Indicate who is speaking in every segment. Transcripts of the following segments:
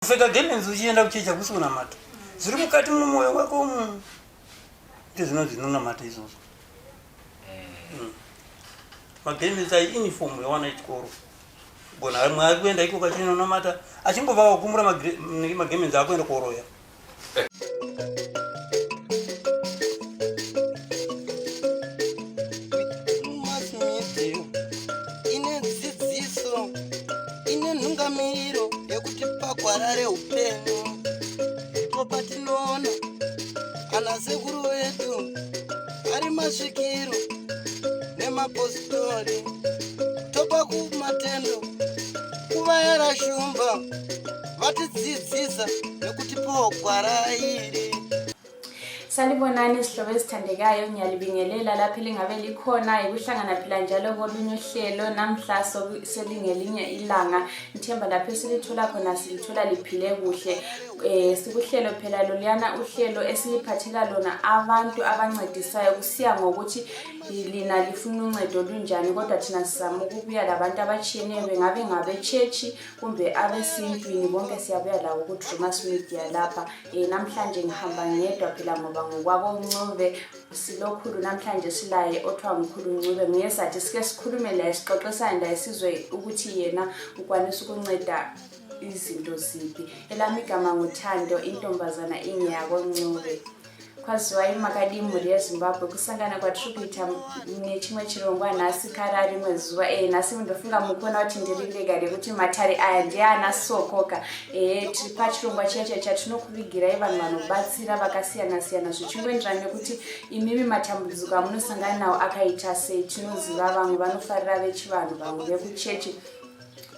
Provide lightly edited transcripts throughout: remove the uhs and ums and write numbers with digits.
Speaker 1: Kupfeka gemenzi uchienda kuchechi hakusi kunamata. Zviri mukati mumwoyo mwako umu ndizvo zvinonzi zvinonamata izvozvo. Mm. Magemenzi ayi uniform yawana yechikoro. Gona amwe ari kuenda ikoko achinonamata achingobva wakumura magemenzi akuenda koroya.
Speaker 2: Ine dzidziso ine nhungamiro yekutipa gwara reupenyu ndipo patinoona ana sekuru vedu ari masvikiro nemapositori topa kumatendo kuvayara shumba vatidzidzisa nekutipawo gwara iri.
Speaker 3: Salibonani izihlobo ezithandekayo ngiyalibingelela lapho elingabe likhona yikuhlangana phela njalo kolunye uhlelo namhla selingelinye ilanga ngithemba lapho esilithola khona silithola liphile kuhle um sikuhlelo phela loluyana uhlelo esiliphathela lona abantu abancedisayo kusiya ngokuthi lina lifuna uncedo olunjani kodwa thina sizama ukubuya labantu abatshiyeneyo bengabe ngabetshetshi kumbe abesintwini bonke siyabuya labo ku-drumas media lapha um namhlanje ngihamba ngedwa phela ngoba ngokwakoncube silokhulu namhlanje silaye othiwa mkhulu ncube nguye sathi sike sikhulume laye sixoxisane laye sizwe ukuthi yena ukwanisa ukunceda izinto ziphi elami igama nguthando intombazana ingeyakoncube Kwaziwai makadii mhuri yeZimbabwe kusangana kwatiri kuita nechimwe chirongwa nhasi kara rimwe zuva ee nhasi ndofunga mukuona kuti ndiri ndega nekuti matare aya ndeana sokoka ee tiri pachirongwa chiya chiya chatinokuvigirai vanhu vanobatsira vakasiyana siyana zvichingoenderana nekuti imimi matambudziko amunosangana nawo akaita sei tinoziva vamwe vanofarira vechivanhu vamwe vekuchechi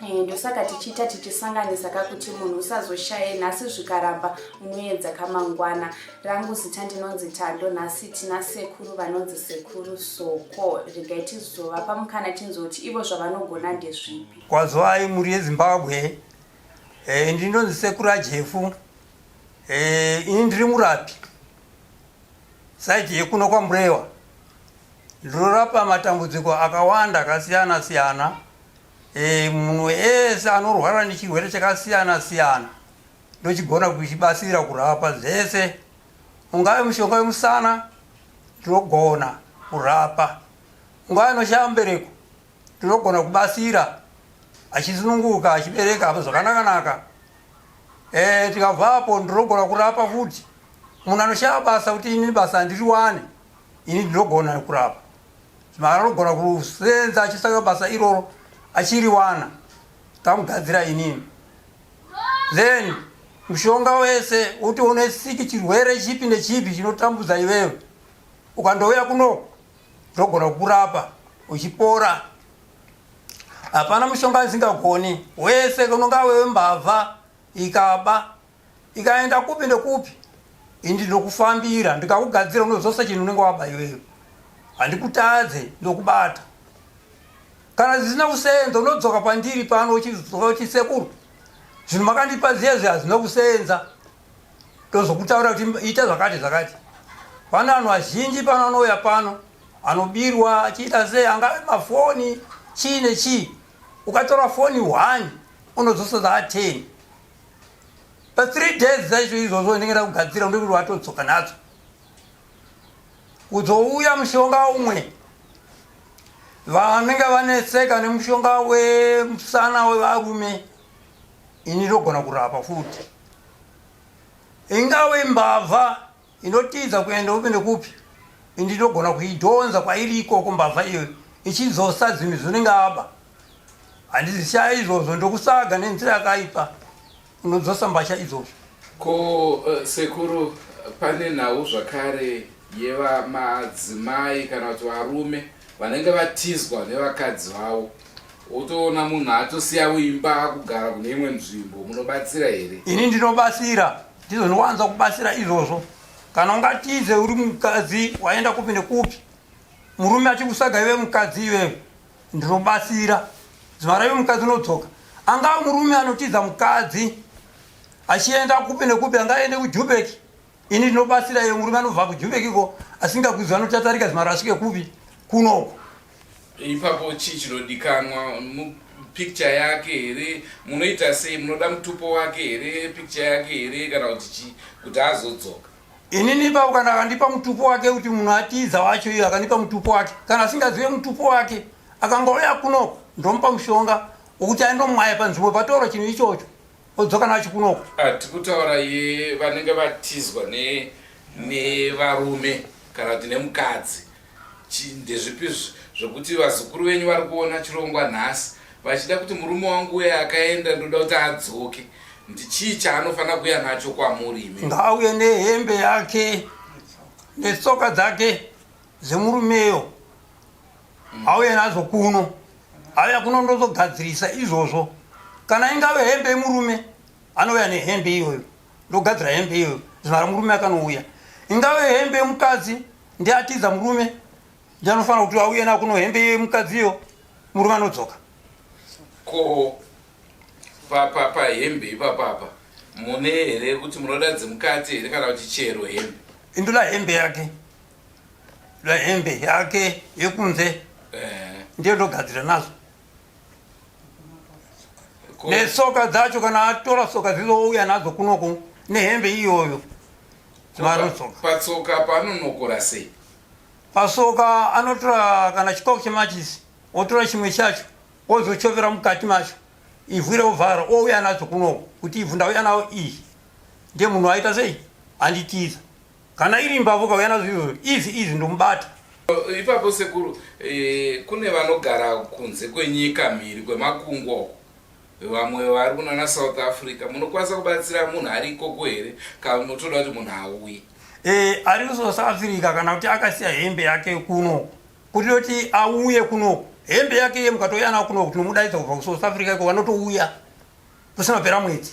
Speaker 3: Eh, ndosaka tichiita tichisanganisa ka kuti munhu usazoshaye nhasi zvikaramba unoedza kamangwana rangu zita ndinonzi tando nhasi tina sekuru vanonzi sekuru soko regai tizovapa mukana tinzoti ivo zvavanogona ndezvipi
Speaker 1: kwazwai mhuri yezimbabwe e, ndinonzi sekuru ajefu e, ini ndiri murapi saiti yekuno kwamurewa ndinorapa matambudziko akawanda akasiyana siyana E, munhu ese anorwara nechirwere chakasiyana siyana ndochigona kuchibatsira kurapa zvese ungave mushonga wemusana ndinogona kurapa ungave anoshaya mbereko ndinogona kubatsira achisununguka achibereka apo zvakanakanaka e, tikabvapo ndinogona kurapa futi munhu anoshaya basa kuti ini basa handiriwane ini ndinogona kurapa anogona kusenza achisaka basa iroro achiriwana tamugadzira inini then mushonga wese uti une siki chirwere chipi nechipi chinotambudza iwewe ukandouya kuno ndogona kukurapa uchipora hapana mushonga isingagoni wese unonga wewe mbavha ikaba ikaenda kupi nekupi ini ndinokufambira ndikakugadzira unodzosa chinhu unenge waba iwewe handikutadze ndokubata kana zvisina kusenza unodzoka pandiri pano uchidzoka uchi sekuru zvinhu makandipa ziya zviya hazvina kusenza ndozokutaura kuti ita zvakati zvakati pane vanhu vazhinji pano anouya pano anobirwa achiita sei angave mafoni chii nechii ukatora foni one unodzosa dza ten pa three days dzacho izvozvo ndinenge ndakugadzira ndikuti watodzoka nadzo kuzouya mushonga umwe vanenge vanetseka nemushonga wemusana wevarume ini ndogona kurapa futi ingave mbavha Inotiza kuenda upi nekupi ini ndinogona kuidhonza kwairi ikoko mbavha iyoyo ichidzosa zvinhu zvinenge aba handizishaya izvozvo ndokusaga nenzira yakaipa unodzosa mbatya idzozo
Speaker 4: ko uh, sekuru pane nhau zvakare yevamadzimai kana kuti varume vanenge vatizwa nevakadzi vavo wotoona munhu atosiya imba akugara kune imwe nzvimbo munobatsira here
Speaker 1: ini ndinobatsira ndizvo ndinowanza kubatsira izvozvo kana ungatize uri mukadzi waenda kupi nekupi murume achikusaga ive mukadzi iwewe ndinobatsira zuva raive mukadzi unodzoka angava murume anotiza mukadzi achienda kupi nekupi angaende kujubeki ini ndinobatsira iye murume anobva kujubekiko asingakuziva anotatarika zimari asvike kupi kunoko
Speaker 4: Ipapo chii chinodikanwa? picture yake here munoita sei munoda mutupo wake here picture yake here kana kuti chii kuti azodzoka
Speaker 1: Inini ipapo kana akandipa mutupo wake kuti munhu atiza wacho iyo akandipa mutupo wake kana asingazive mutupo wake akangouya kunoko ndomupa mushonga wokuti aendomwaya panzvimbo patorwa chinhu ichocho odzoka nacho kunoko.
Speaker 4: Ah, tikutaura ye vanenge vatizwa nevarume kana kuti nemukadzi ndezvipi zvekuti vazukuru venyu vari kuona chirongwa nhasi vachida kuti murume wangu uye akaenda ndoda kuti adzoke ndichii chaanofanira kuuya nacho kwamuri imi
Speaker 1: Ngaauye nehembe yake netsoka dzake dzemurumeyo auye nadzo kuno. Auya kuno ndozogadzirisa izvozvo. Kana ingave hembe yemurume anouya nehembe iyoyo ndogadzira hembe iyoyo zvimara murume akanouya. Ingave hembe yemukadzi ndiatiza murume ndianofanira kuti auye nayo kuno hembe yemukadzi iyo murume anodzoka.
Speaker 4: Ko pahembe ipapapa mune here kuti munoda dzemukati here kana kuti chero hembe?
Speaker 1: Indoda hembe yake, ndoda hembe yake yekunze ndiyo ndogadzira nazo netsoka dzacho. Kana atora tsoka dzizo ouya nadzo kunoku nehembe iyoyo dzimarotsoka.
Speaker 4: Patsoka panonokora sei?
Speaker 1: Pasoka anotora kana chikafu chemachisi otora chimwe chacho ozochovera mukati macho ivhu rovhara ouya nadzo kunoku kuti ivhu ndauya nawo iyi ndiye munhu aita sei anditiza. Kana iri mbavhu kauya nazo izvozvo izi izi ndomubata.
Speaker 4: Ipapo sekuru e, kune vanogara kunze kwenyika mhiri kwemakungwa uko vamwe vari kunana South Africa munokwanisa kubatsira munhu ari ikoko here kana munotoda kuti munhu auye?
Speaker 1: E, ari kuSouth Africa kana kuti akasiya hembe yake kuno kuti toti auye kunoku hembe yake iye mukatouya nawo kunoku tinomudaidza kubva kuSouth Africa iko vanotouya kusina kupera mwedzi.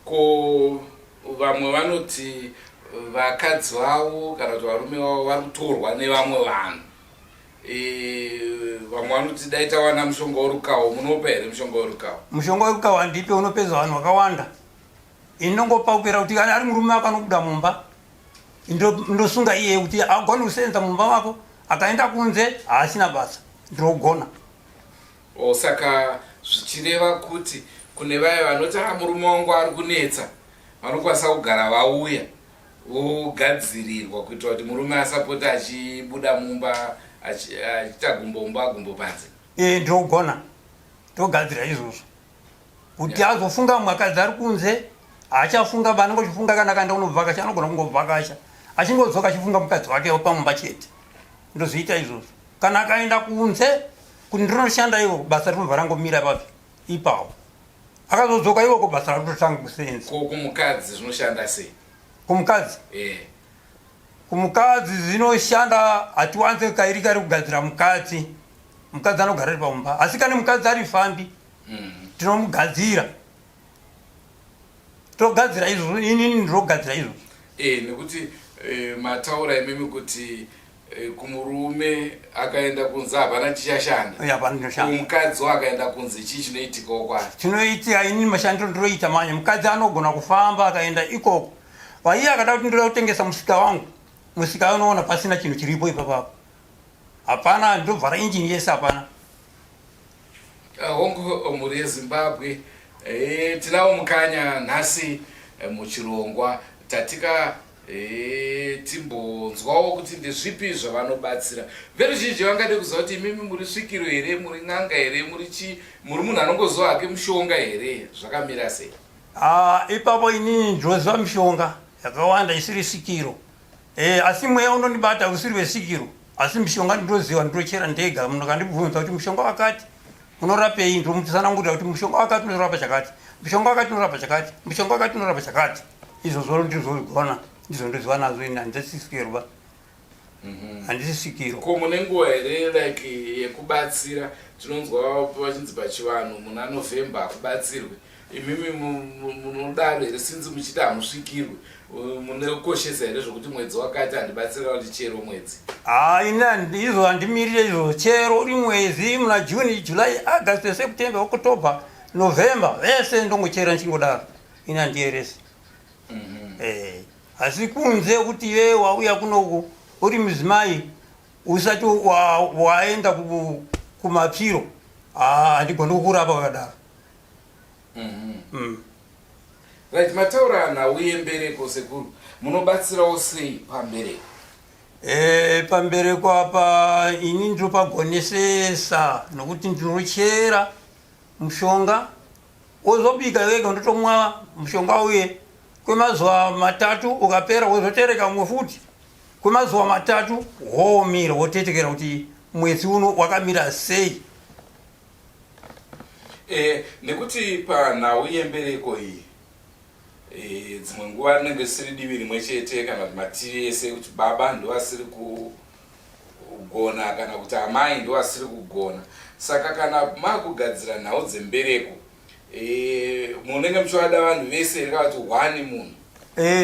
Speaker 4: Ko vamwe vanoti vakadzi vavo kana kuti varume vavo vari kutorwa nevamwe vanhu e, vamwe vanoti dai tawana mushonga werukawo munopa here mushonga werukawo?
Speaker 1: Mushonga werukawo handipe, unopedza vanhu vakawanda. Ini ndongopa kupera kuti kana ari murume wako anobuda mumba ndosunga iye kuti agone kusenza mumba mako, akaenda kunze haasina basa, ndinogona.
Speaker 4: O, saka zvichireva kuti kune vaya vanoti a murume wangu ari kunetsa vanokwanisa kugara vauya vogadzirirwa kuitira kuti murume asapote achibuda mumba achiita gumbo mumba gumbo panze.
Speaker 1: E, ndinogona togadzira izvozvo kuti azofunga mwakadzi ari kunze haachafunga ba anenge achifunga kana akaenda kunovhakasha anogona kungovhakasha achingodzoka achifunga mukadzi wake pamumba chete. Ndozviita izvozvo kana akaenda kunze kuti ndinoshanda ivo basa rinobva rangomira papi ipapo akazodzoka ivoko basa rakutotanga kusenza.
Speaker 4: Ko kumukadzi zvinoshanda sei?
Speaker 1: Kumukadzi
Speaker 4: e.
Speaker 1: Kumukadzi zvinoshanda hatiwanze kairi kari kugadzira mukadzi. Mukadzi anogara ari pamumba asi kana mukadzi ari fambi tinomugadzira togadzira izvozvo inini ndinogadzira izvozvo.
Speaker 4: E, nekuti e, mataura imimi kuti e, kumurume akaenda kunze hapana chichashanda.
Speaker 1: Hapana chinoshanda.
Speaker 4: Kumukadzi akaenda kunze chii chinoitikawo kwaari?
Speaker 1: Chinoitika inini mashandiro ndinoita manje mukadzi anogona kufamba akaenda ikoko vaiye akada kuti ndoda kutengesa musika wangu musika unoona pasina chinhu chiripo ipapapo hapana ndobvara injini yese hapana.
Speaker 4: Hongu mhuri yeZimbabwe e, tinawo mukanya nhasi e, muchirongwa tatika e, timbonzwawo kuti ndezvipi zvavanobatsira veruzhinji vangade kuziva kuti imimi muri svikiro here muri n'anga here muri chii muri munhu anongoziva hake mushonga here zvakamira sei?
Speaker 1: Ah, ipapo inini ndinoziva mishonga yakawanda isiri svikiro e, asi mweya unondibata usiri wesvikiro asi mishonga ndinoziva ndinochera ndega. Munhu akandibvunza kuti mushonga wakati unorapei ndomutsanangurira kuti mushonga wakati unorapa chakati, mushonga wakati unorapa chakati, mushonga wakati unorapa chakati. Izvozvo ndizvozvigona ndizvo ndoziva nazvo ini handisi svikiro ba handisi svikiro.
Speaker 4: Ko mune nguva here like yekubatsira? Tinonzwa vachinzi pachivanhu muna November hakubatsirwe. Imimi munodaro here sinzi muchiti hamusvikirwe munokoshesa here zvokuti mwedzi wakati handibatsira kuti chero mwedzi?
Speaker 1: Ha, ini izvo handimirire izvo chero uri mwedzi muna June, July, August, September, October, November vese ndongochera ndichingodaro ini handiyeresi. Eh, asi kunze kuti iwe wauya kunoku uri mudzimai Usati waenda kumapiro, handigoni kukurapa wakadaro.
Speaker 4: Right, mataura nhau yembereko sekuru, munobatsirawo sei pambereko?
Speaker 1: Pambereko apa ini ndinopagonesesa nokuti ndinochera mushonga, wozobika wega, ndotomwa mushonga uye kwemazuva 3. Ukapera wozotereka umwe futi kwemazuva 3, womira, wotetekera kuti mwedzi uno wakamira sei.
Speaker 4: Nekuti panhau yembereko iyi, dzimwe nguva rinenge risiri divi rimwe chete kana kuti mativi ese, kuti baba ndovasiri kugona kana kuti amai ndovasiri kugona. Saka kana makugadzira nhau dzembereko, munenge muchivada vanhu vese here kana kuti hwani munhu?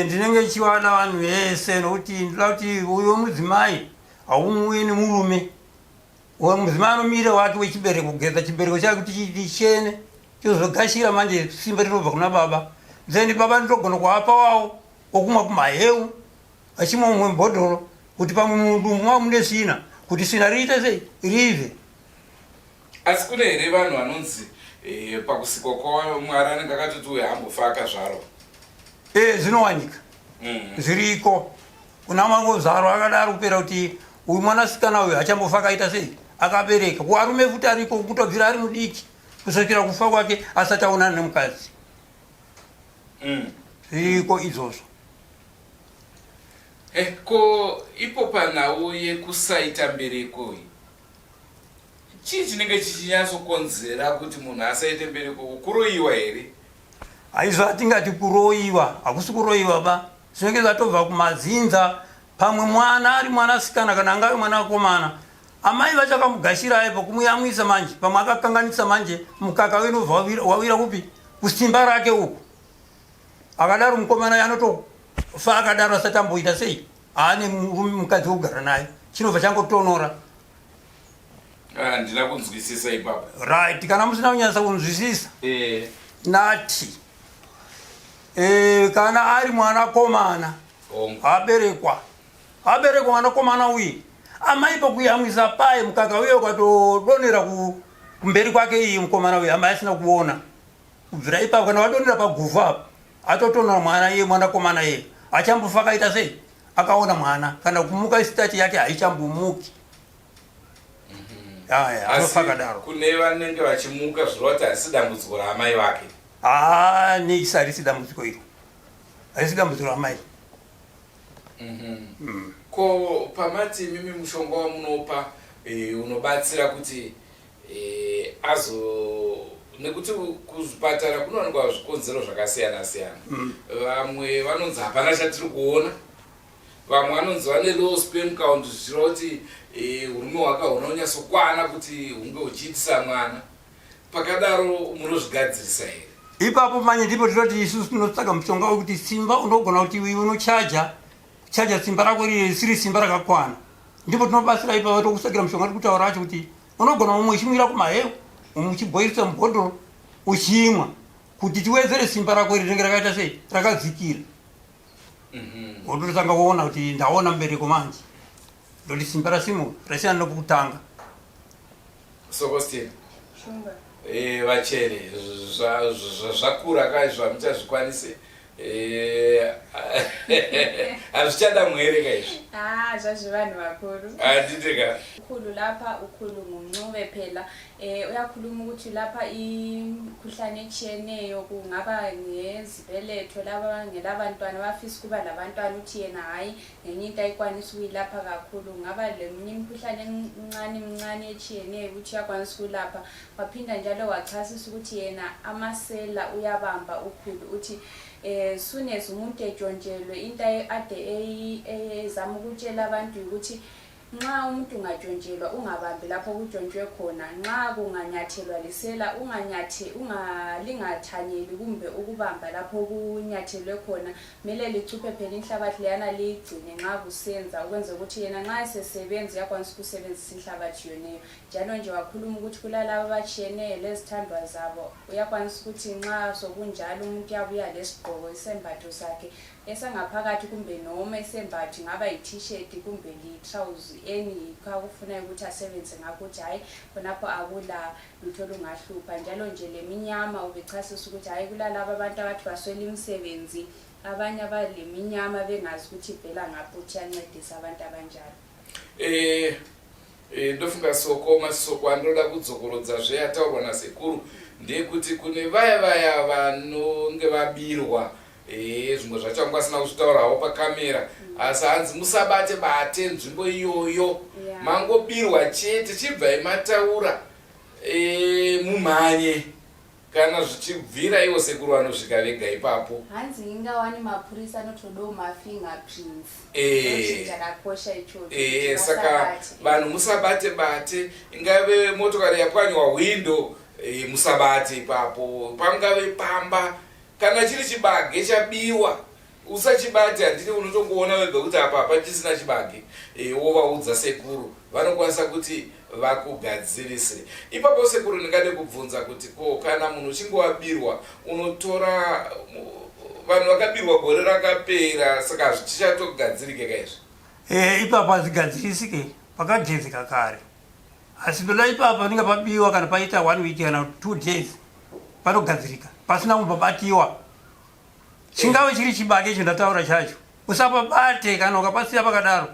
Speaker 1: Ndinenge chiwada vanhu vese, nokuti ndoda kuti uyo mudzimai haumuuye nemurume. Uyo mudzimai anomira wake wechibereko, kugeza chibereko chake kuti chichene, chozogashira manje simba rinobva kuna baba. Then baba ndinogona kuapa wawo okumwa kumaheu, achimwa mumwe mubhodhoro, kuti pamwe mudumbu mavo mune svina, kuti svina riite sei, ribve.
Speaker 4: Asi kune here vanhu vanonzi pakusikwa kwaMwari anenge akatoti uyo hambofa akazvarwa?
Speaker 1: Zvinowanika. Zviriko, kuna mangozvarwa akadaro, kupera kuti uyu mwanasikana uyu achambofa akaita sei, akabereka. Kuvarume futi ariko, kutobvira ari mudiki kusvikira kufa kwake asati aonana nemukadzi. Zviriko izvozvo.
Speaker 4: Ko ipo panhau yekusaita mbereko iyi, chii chinenge chichinyatsokonzera kuti munhu asaite mbereko? Kuroyiwa here?
Speaker 1: Haizvo, hatingati kuroyiwa, hakusi kuroyiwa ba. Zvinenge zvatobva kumadzinza. Pamwe mwana ari mwanasikana kana angave mwanakomana, amai vachakamugashira aipo kumuyamwisa, manje pamwe akakanganisa, manje mukaka wenobva wawira kupi? Kusimba rake uku. Akadaro mukomana anotofa akadaro asati amboita sei, aane mukadzi wekugara naye, chinobva changotonora.
Speaker 4: Handina kunzwisisa ipapo.
Speaker 1: Right, kana musina kunyatsa kunzwisisa, nati kana ari mwanakomana aberekwa mwanakomana uye amai pakuyamwisa paye, mukaka uye ukatodonera kumberi kwake iye mukomana uye, amai asina kuona, kubvira ipapo kana wadonera paguvhu apo, atotonora mwana iye mwanakomana iye achambofa akaita sei, akaona mwana kana kumuka, start yake haichambomuki. Aya
Speaker 4: Asi
Speaker 1: anofa akadaro.
Speaker 4: Kune vanenge vachimuka, zvireva kuti harisi dambudziko raamai vake?
Speaker 1: Haa, neisi harisi dambudziko iro, harisi dambudziko ramai.
Speaker 4: Ko pamati imimi mushonga wamunopa unobatsira kuti azo, nekuti kuzvipatara kunowanikwa zvikonzero zvakasiyana siyana. Vamwe vanonzi hapana chatiri kuona, vamwe vanonzi vane low sperm count, zvichireva kuti urume hwake hauna kunyatsokwana kuti hunge huchiitisa mwana. Pakadaro munozvigadzirisa here?
Speaker 1: Ipapo manje ndipo tinoti isusu tinotsvaga mushonga wekuti simba unogona kuti iwe unochaja chaja simba rako riri risiri simba rakakwana. Ndipo tinobatsira ipapo, tokusakira mushonga tiri kutaura acho, kuti unogona umwe uchimwira kumaheu, umwe uchibhoirisa mubhodhoro uchimwa, kuti tiwedzere simba rako iri rinenge rakaita sei, rakadzikira. Wototanga kuona kuti ndaona mubereko manje, ndoti simba rasimuka, rasiyana nokutanga.
Speaker 4: Sokostina.
Speaker 3: Shumba.
Speaker 4: Vachere zvakura kai, zvamuchazvikwanise, hazvichada mwere kaizvi.
Speaker 3: Ah, zvazvevanhu vakuru.
Speaker 4: Handiti ka?
Speaker 3: Ukhulu lapha, ukhulu nguNcube phela. Uyakhuluma ukuthi lapha imikhuhlane etshiyeneyo, kungaba ngezibeletho, laba ngelabantwana abafisa ukuba labantwana, uthi yena hhayi, ngenye into ayikwanisa ukuyilapha kakhulu. Kungaba leminye imikhuhlane emincane emincane etshiyeneyo ukuthi uyakwanisa ukulapha. Waphinda njalo wachasisa ukuthi yena amasela uyabamba ukhulu. Uthi soon as umuntu etshontshelwe into ade ezama ukutshela abantu ukuthi nxa umuntu ungatshontshelwa, ungabambi lapho okutshontshwe khona. Nxa kunganyathelwa lisela, unganyathe lingathanyeli kumbe ukubamba lapho okunyathelwe khona. Kumele licuphe phela inhlabathi leyana, liyigcine nxa kusenza, ukwenzela ukuthi yena nxa esesebenza uyakwanisa ukusebenzisa inhlabathi yoneyo. Njalo nje wakhuluma ukuthi kulalabo abatshiyeneyo lezithandwa zabo, uyakwanisa ukuthi nxa sokunjalo umuntu uyabuya lesigqoko, isembatho sakhe. Esangaphakathi kumbe noma esembatho ingaba yi-t-shirt kumbe li-trouse any yikho akufunayo ukuthi asebenze ngakho ukuthi hhayi khonapho akula lutho olungahlupha njalo nje leminyama ubechasisa ukuthi hhayi kulalaba abantu abathi baswela imisebenzi abanye abaleminyama bengazi ukuthi ivela ngaphi uthi yancedisa abantu abanjalo.
Speaker 4: Eh, eh, ndofunga soko masoko andinoda kudzokorodza zve yataurwa nasekuru ndeyekuti kune vaya vaya vanonge vabirwa Ehe zvimwe zvacho anga asina kuzvitaurawo pakamera asi hanzi musabate bate nzvimbo iyoyo
Speaker 3: Yeah.
Speaker 4: mangobirwa chete chibvai mataura e, mumhanye kana zvichibvira ivo sekuru vanosvika vega ipapo.
Speaker 3: Hanzi ingawani mapurisa anotodawo mafingerprints.
Speaker 4: Eh.
Speaker 3: Ndochinhu chakakosha ichocho.
Speaker 4: Eh,
Speaker 3: kuti
Speaker 4: saka
Speaker 3: vasabate.
Speaker 4: vanhu musabate bate ingave motokari yapwanywa hwindo eh, musabate ipapo pangave pamba Kana chiri chibage chabiwa usachibate handiti unotongoona wega kuti apa hapachisina chibage e, wovaudza sekuru vanokwanisa kuti vakugadzirise ipapo sekuru ndingade kubvunza kuti ko kana munhu uchinge wabirwa unotora vanhu vakabirwa gore rakapera saka hazvichatogadzirike ka izvi
Speaker 1: e, ipapo hazigadzirisike pakagezeka kare Asi ndoda ipapa panenge pabiwa kana paita one week kana 2 days panogadzirika pasina kumbobatiwa. Chingave chiri chibage icho ndataura chacho usapabate kana ukapasiya pakadaro.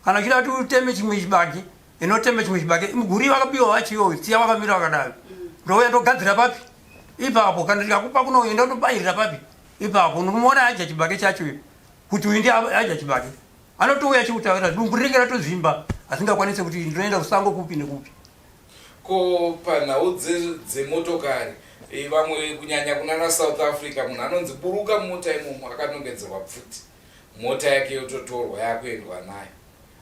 Speaker 1: Kana uchida kuti uteme chimwe chibage inoteme chimwe chibage muguri vakabiwa vacho iwoyo siya vakamira vakadaro ndouya ndogadzira papi ipapo kana ndikakupa kuno enda unobayirira papi ipapo unomuona adya chibage chacho iyo kuti uyu ndiye adya chibage Anotouya achikutaurira dumbu rinenge ratozvimba asingakwanise kuti ndinoenda kusango kupi nekupi.
Speaker 4: Ko panhau dzemotokari eh, vamwe kunyanya kunana South Africa munhu anonzi buruka mumota imomo akanongedzerwa pfuti mota yake yototorwa yakuendwa nayo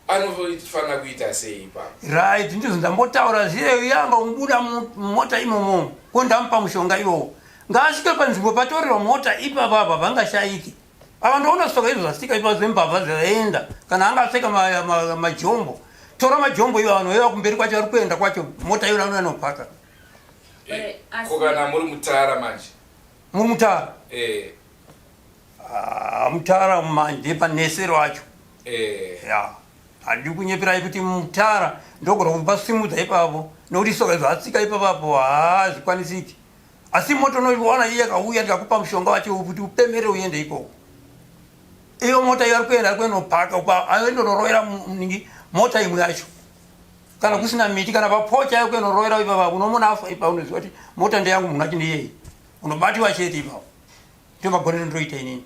Speaker 4: anofanira kuita sei ipapo?
Speaker 1: Right, ndizvo ndambotaura zviye yanga ubuda mumota imomo ko ndamupa mushonga iwowo ngaasvike panzvimbo patorerwa mota ipapapa pangashaiki Ava ndoona soka izvo zvasika ipa zvembavha zvaenda kana anga apfeka majombo tora majombo ivo vanhu vaiva kumberi kwacho vari kuenda kwacho mota iyo anoya nopaka
Speaker 4: eh, ko kana muri mutara manje
Speaker 1: muri mutara
Speaker 4: eh.
Speaker 1: Ah, mutara manje panesero acho
Speaker 4: eh.
Speaker 1: ya handidi kunyeperai kuti mutara ndogona kupasimudza ipapo nokuti soka zvatsika ipapapo haazvikwanisiki Asi mota unoiwana iye akauya ndikakupa mushonga wacho kuti upemere uende ikoko. Iyo mota iyo ari kuenda ari kuendopaka uko aendonoroera ningi mota imwe yacho. Kana kusina miti kana papocha ayo kuendoroera ipapa unomona afa ipa unoziva kuti mota ndeyangu munhu acho ndiyei. Unobatiwa chete ipapo. Ndiyo magonero ndinoita inini.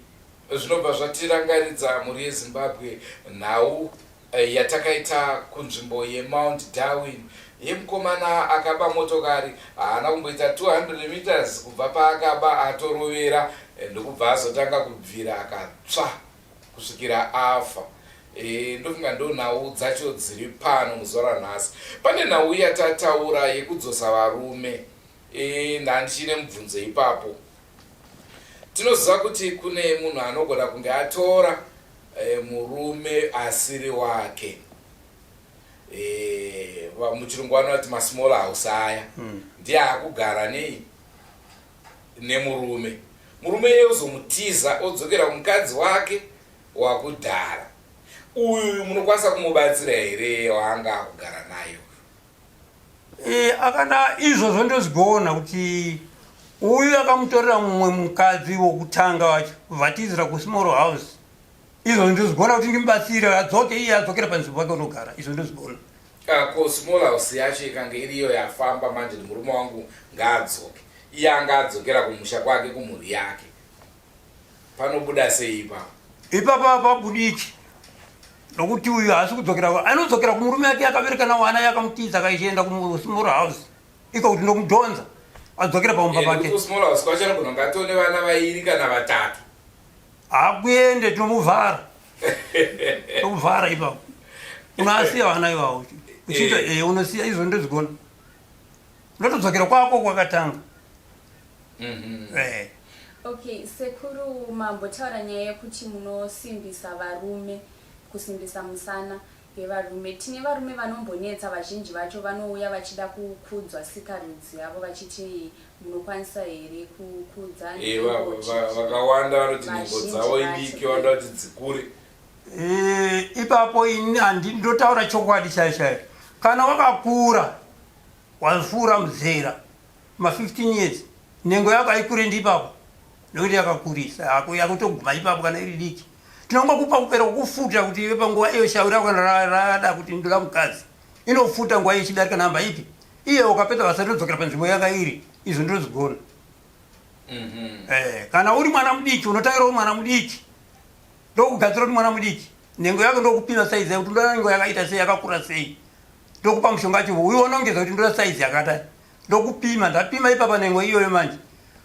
Speaker 4: Zvinobva zvatirangaridza mhuri yeZimbabwe nhau Yatakaita kunzvimbo yeMount Darwin yemukomana akaba motokari haana kumboita 200 meters kubva paakaba atorovera ndokubva azotanga kubvira akatsva kusvikira afa. E, ndofunga ndo nhau dzacho dziri pano muzuva ranhasi. Pane nhau yatataura yekudzosa varume e, ndandichine mubvunzo ipapo. Tinoziva kuti kune munhu anogona kunge atora e, murume asiri wake e, muchirungu vanoti masmall house aya mm. ndiye akugara nei nemurume murume iye ozomutiza odzokera kumukadzi wake wakudhara uyu munokwanisa kumubatsira here waanga akugara nayo
Speaker 1: E, akana izvozvo ndozvigona kuti uyu akamutorera mumwe mukadzi wokutanga wacho vatizira kusmall house izvozvo ndozvigona kuti ndimubatsire adzoke iye adzokere panzvimbo pake unogara izvo ndozvigona
Speaker 4: ah, ko small house yacho ikange iriyo yafamba manje murume wangu ngaadzoke iye anga adzokera kumusha kwake kumhuri yake Panobuda sei ipapo?
Speaker 1: Ipapo hapabudiki nokuti uyu haasi kudzokera, anodzokera kumurume ake akabereka nawana yakamutiza akaichienda kusmall house iko kuti ndomudhonza adzokera paumba
Speaker 4: eh,
Speaker 1: pake.
Speaker 4: Kusmall house kwacho anogona kunge atone vana vairi kana vatatu.
Speaker 1: Hakuende, tinomuvhara tomuvhara ipapo, unoasiya vana ivavo uchiita eh. eh, unosiya izvo ndozvigona unotodzokera kwako kwakatanga.
Speaker 4: Mm -hmm.
Speaker 1: Eh.
Speaker 3: Okay, sekuru mambotaura nyaya yekuti munosimbisa varume, kusimbisa musana yevarume. Tine varume vanombonetsa, vazhinji vacho vanouya vachida kukudzwa sikarudzi yavo vachiti munokwanisa here kukudza
Speaker 4: Eh, vakawanda vanoti nhengo dzavo idiki vanoda kuti dzikure.
Speaker 1: Eh, ipapo ini handindotaura chokwadi chaiyo chaiyo. Kana wakakura wapfuura muzera ma 15 years nhengo yako haikure ndipapo nekuti yakakurisa yakutoguma ipapo kana iri diki tinongokupa kupera kukufuta kuti iwe panguva iyo shauri rako rada kuti ndoda mukadzi inofuta nguva iyo ichidarika namba ipi iye ukapedza basa rinodzokera panzvimbo yanga iri izvo ndinozvigona mm-hmm. eh, kana uri mwana mudiki unotangira uri mwana mudiki ndokugadzira kuti mwana mudiki nhengo yako ndokupima saizi yako kuti ndoda nhengo yakaita sei yakakura sei ndokupa mushonga wacho uyu wonongedza kuti ndoda saizi yakadai ndokupima ndapima ipapa nhengo iyoyo manje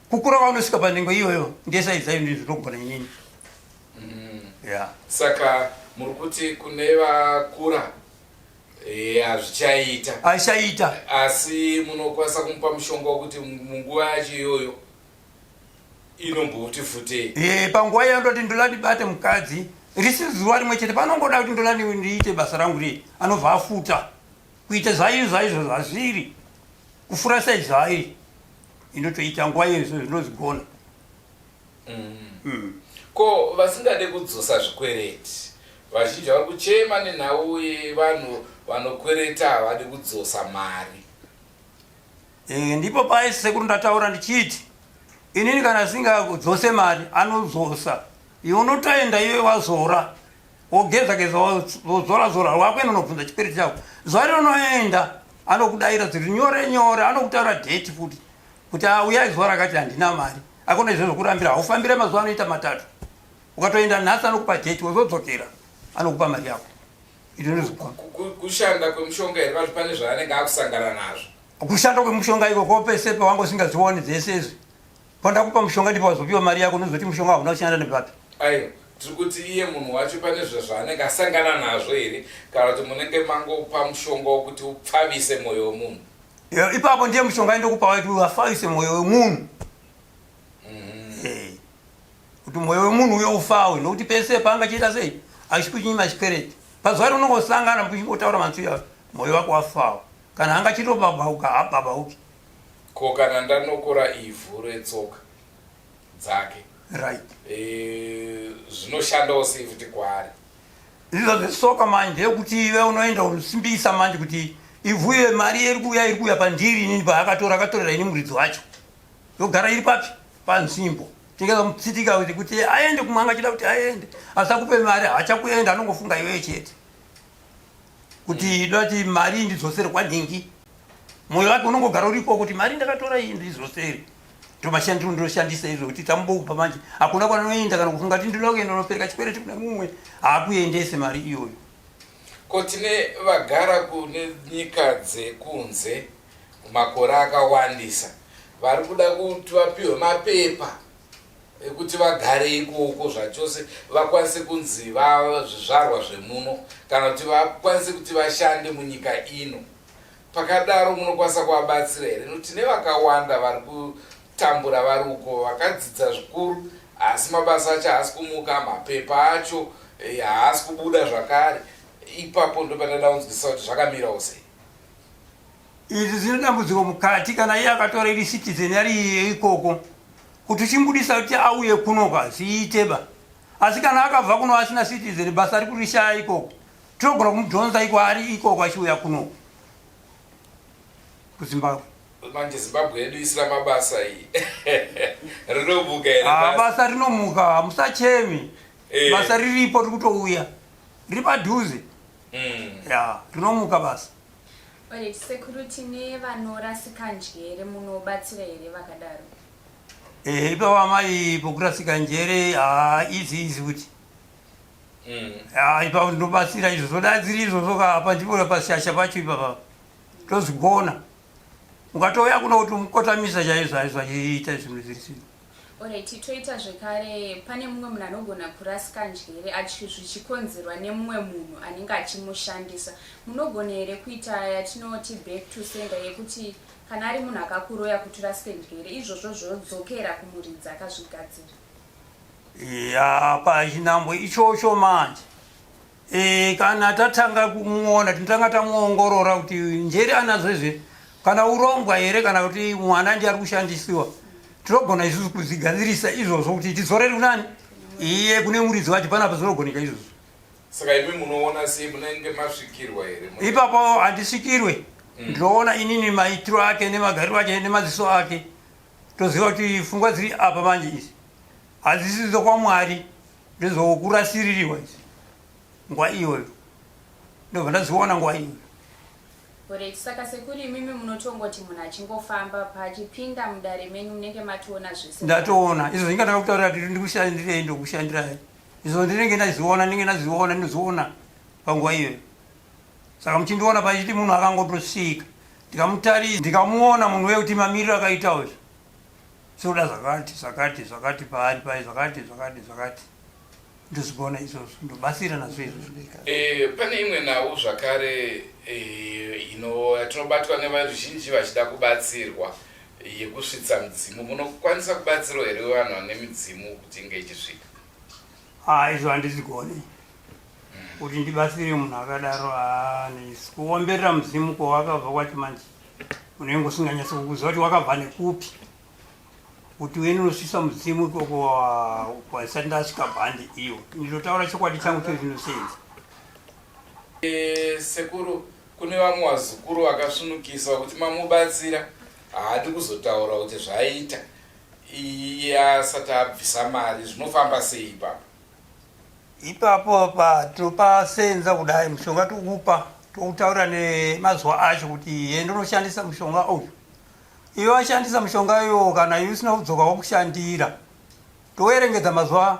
Speaker 1: kukura kwaunosvika panhengo iyoyo ndiye saizi yayo ndizvo ndokugona inini
Speaker 4: mm. yeah. Saka muri kuti kune vakura eh, hazvichaita
Speaker 1: hazvichaita
Speaker 4: asi munokwanisa kumupa mushonga wekuti munguva yacho iyoyo inomboti futei
Speaker 1: eh, panguva iyo ndoti ndoda ndibate mukadzi risi zuva rimwe chete panongoda kuti ndoda ndiite basa rangu rii anobva afuta kuita zvaizvo zvaizvo zvazviri kufura sei zvairi inotoita nguva iyo izvo zvinozigona
Speaker 4: mm. mm. Ko vasingade kudzosa zvikwereti vazhinji vari kuchema nenhau yevanhu vanokwereta havadi kudzosa mari
Speaker 1: E, ndipo paye sekuru ndataura ndichiti inini kana asingakudzose mari anodzosa iwe unotoenda iwe wazora wogeza geza wozora zora wakuenda unobvunza chikwereti chako zuva rinoenda anokudaira zviri nyore nyore anokutaura dheti futi kuti auya ah, zuva rakati handina mari akona izvo zvokurambira haufambire mazuva anoita matatu ukatoenda nhasi anokupa dheti wozodzokera anokupa mari yako
Speaker 4: Kushanda kwemushonga here vati pane zvaanenge akusangana nazvo?
Speaker 1: Kushanda kwemushonga ikoko pese pawanga usingazioni dzese izvi. Pandakupa mushonga ndipo wazopiwa mari yako unozoti mushonga hauna kushanda nepapi.
Speaker 4: Aiwa, tiri kuti iye munhu wacho pane zvaanenge asangana nazvo here kana kuti munenge mangopa mushonga wokuti upfavise mwoyo wemunhu?
Speaker 1: Ipapo ndiye mushonga indokupa kuti wafavise mwoyo wemunhu. Mm -hmm. Kuti mwoyo wemunhu uyo ufawe nokuti pese paanga chiita sei achikunyima chikwereti pazuva rinongosangana muchingotaura manzwi mwoyo wako wafawa kana anga chitobabauka hababauki.
Speaker 4: Ko kana ndanokora ivhu retsoka dzake
Speaker 1: right
Speaker 4: e, zvinoshandawo sei futi kwaari
Speaker 1: izvo zvesoka manje yekuti iwe unoenda unosimbisa manje kuti ivhu iye mari iri kuuya iri kuuya pandiri inini paakatora akatorera ini muridzi wacho yogara iri papi panzvimbo tingazomutsitika kuti kuti aende kumwe anga achida kuti aende asi akupe mari haachakuenda anongofunga iweyo chete kuti dati mari iyi ndidzosere kwanhingi mwoyo wake unongogara uripo kuti mari ndakatora iyi ndidzosere ndomashandiro ndoshandisa izvo kuti tambokupa manje hakuna kwanoenda kana kufunga kuti ndinoda kuenda unopereka chikwereti kune mumwe haakuendese mari iyoyo
Speaker 4: ko tine vagara kune nyika dzekunze makore akawandisa vari kuda kuti vapiwe mapepa ekuti vagare ikoko zvachose vakwanise kunzi zvizvarwa zvemuno kana kuti vakwanise kuti vashande munyika ino pakadaro munokwanisa kuvabatsira here nokuti tine vakawanda vari kutambura vari uko vakadzidza zvikuru asi mabasa acho haasi kumuka mapepa acho eh, haasi kubuda zvakare ipapo ndopandada kunzwisisa kuti zvakamirawo sei
Speaker 1: Izvi zvine dambudziko mukati kana iye akatora iri citizen ari iye ikoko kuti uchimbudisa kuti auye kuno ka zviite ba asi kana akabva kuno asina citizen basa ari kurishaya ikoko tinogona kumudhonza iko ari ikoko achiuya kuno kuzimbabwe
Speaker 4: manje zimbabwe yedu isina mabasa iyi rinomuka here
Speaker 1: ah, basa rinomuka musachemi eh. basa riripo riri kutouya riri padhuze mm. ya rinomuka basa
Speaker 3: Alright, sekuru tine vanorasika njere munobatsira here vakadaro?
Speaker 1: Eh, ipapo amai pokurasika njere haa izi izi kuti mm. haa ipapo ndinobatsira izvozvo dai dziri izvozvo ka apa ndipo pashasha pacho ipapa tozvigona ukatouya kuno kuti umukotamisa chaizvo chaizvo achiita zvinhu zviri sii
Speaker 3: Alright, toita zvekare pane mumwe munhu anogona kurasika njere zvichikonzerwa nemumwe munhu anenge achimushandisa. Munogona here kuita yatinoti back to sender yekuti kana ari munhu akakuroya kuti urasike njere izvozvo zvodzokera kumuridzi akazvigadzira?
Speaker 1: Ya, pachinhambwe ichocho manje e, kana tatanga kumuona tinotanga tamuongorora kuti njere anazo izvi kana urombwa here kana kuti mwana ndiye ari kushandisiwa. Tinogona isusu kuzvigadzirisa izvozvo kuti tidzorere kunani iye kune muridzi wacho panapa zvinogoneka izvozvo.
Speaker 4: Saka imi munoona sei munenge masvikirwa here?
Speaker 1: Ipapo handisvikirwe. Ndinoona inini maitiro ake nemagariro ake nemaziso ake toziva kuti pfungwa dziri apa manje izi hadzisi dzokwamwari ndezvokurasiririrwa izi nguva iyoyo ndobva ndaziona nguva iyoyo.
Speaker 3: Alright, saka sekuru imimi munotongoti munhu achingofamba paachipinda mudare menyu munenge matoona zvese.
Speaker 1: Ndatoona izvo zvinga ndakakutaurira kuti ndikushandirei ndokushandirai izvo ndinenge ndazviona ndinenge ndazviona ndinozviona panguva iyoyo saka muchindiona pachiti munhu akangotosvika ndikamutarisa ndikamuona munhu uye kuti mamiriro akaita uyu zvoda zvakati zvakati zvakati paari pai zvakati zvakati zvakati ndozvigona izvozvo ndobatsira nazvo izvozvo
Speaker 4: e, pane imwe nhau zvakare e, ino yatinobatwa nevaruzhinji vachida kubatsirwa yekusvitsa midzimu munokwanisa kubatsirawo here vanhu vane midzimu kuti inge ichisvika
Speaker 1: ha izvo handizigoni kuti ndibatsire munhu akadaro hanisi kuomberera mudzimu kwawakabva kwacho manje unenge usinganyatsi kukuziva kuti wakabva nekupi kuti uende unosvisa mudzimu ikoko kwasati ndasvika bhandi iyo ndinotaura chokwadi changu cho zvinosenza
Speaker 4: e, sekuru kune vamwe vazukuru vakasvinukisa kuti mamubatsira haadi kuzotaura kuti zvaita iye asati abvisa mari zvinofamba sei ipapo
Speaker 1: Ipapo apa tinopasenza kudai mushonga tokupa tokutaura nemazuva acho kuti ye ndonoshandisa mushonga uyu. Iwe washandisa mushonga iwo kana iwe usina kudzoka wakushandira toverengedza mazuva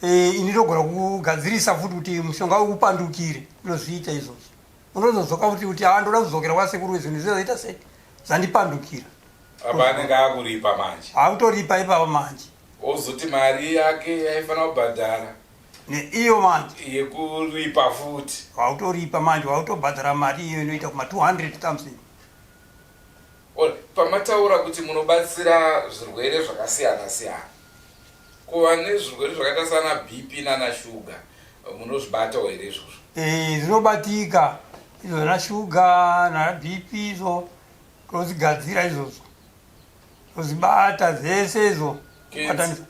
Speaker 1: e, ini togona kugadzirisa futi kuti mushonga uyu upandukire ndozviita izvozvo unozodzoka futi kuti a ndoda kudzokera kwasekuru zvinhu zvizoita sei zvandipandukira
Speaker 4: apa anenge akuripa manje
Speaker 1: akutoripa ipapa manje
Speaker 4: Ozoti mari yake yaifanira kubhadhara
Speaker 1: neiyo manje
Speaker 4: yekuripa futi.
Speaker 1: Wautoripa manje wautobhadhara mari iyo inoita kuma 200 something.
Speaker 4: Pamataura kuti munobatsira zvirwere zvakasiyana siyana, kuva nezvirwere zvakaita sana BP nana shuga munozvibatawo here izvozvo?
Speaker 1: Eh, zvinobatika izvo zvana shuga nana BP izvo tozvigadzira izvozvo. Kuzibata dzese idzo kubatanisa.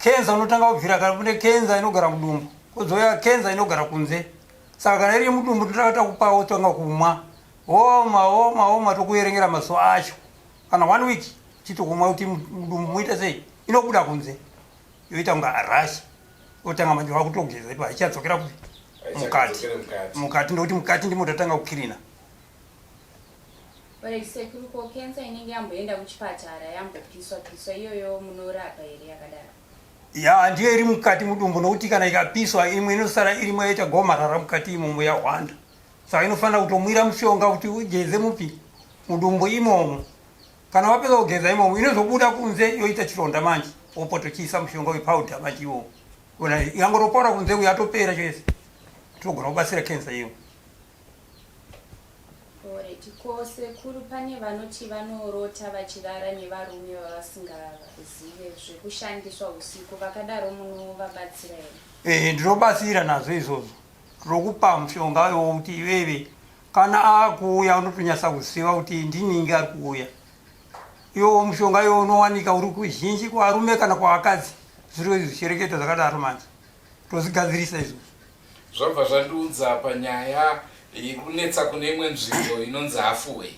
Speaker 1: Kenza unotanga kubvira kana kune kenza inogara mudumbu kozouya kenza inogara kunze saka kana iri mudumbu totanga takupa wotanga kumwa womwa womwa womwa tokuverengera mazuva acho kana one week chitokumwa kuti mudumbu muite sei inobuda kunze yoita kunga rash otanga manje wakutogeza ipa ichadzokera kupi mukati mukati ndokuti mukati ndimo tatanga kukirina
Speaker 3: Alright sekuru ko cancer inenge yamboenda kuchipatara yambopiswa piswa iyoyo munorapa here yakadaro?
Speaker 1: Ya ndiyo iri mukati mudumbu nokuti kana ikapiswa imwe inosara irimo yaita gomarara mukati imomo yahwanda saka inofanira kutomwira mushonga kuti ugeze mupi mudumbu imomo kana wapedza kugeza imomo inozobuda kunze yoita chironda manje wopotochiisa mushonga wepowder manje iwowo ona ikangotopora kunze uyo atopera chese tinogona kubatsira cancer iyo
Speaker 3: Alright, ko sekuru pane vanoti vanorota vachirara nevarume vavasingazive zvekushandiswa usiku vakadaro munovabatsira
Speaker 1: here? Eh, ndinobatsira nazvo izvozvo. Ndinokupa mushonga iwowo kuti iwewe kana akuuya unotonyatsa kuziva kuti ndiningi ari kuuya. Iwowo mushonga iwowo unowanika uri kuzhinji kuvarume kana kuvakadzi. Zviro zvichireketa zvakadaro manje. Tozvigadzirisa izvozvo.
Speaker 4: Zvabva zvandiudza panyaya yekunetsa kune imwe nzvimbo inonzi Halfway.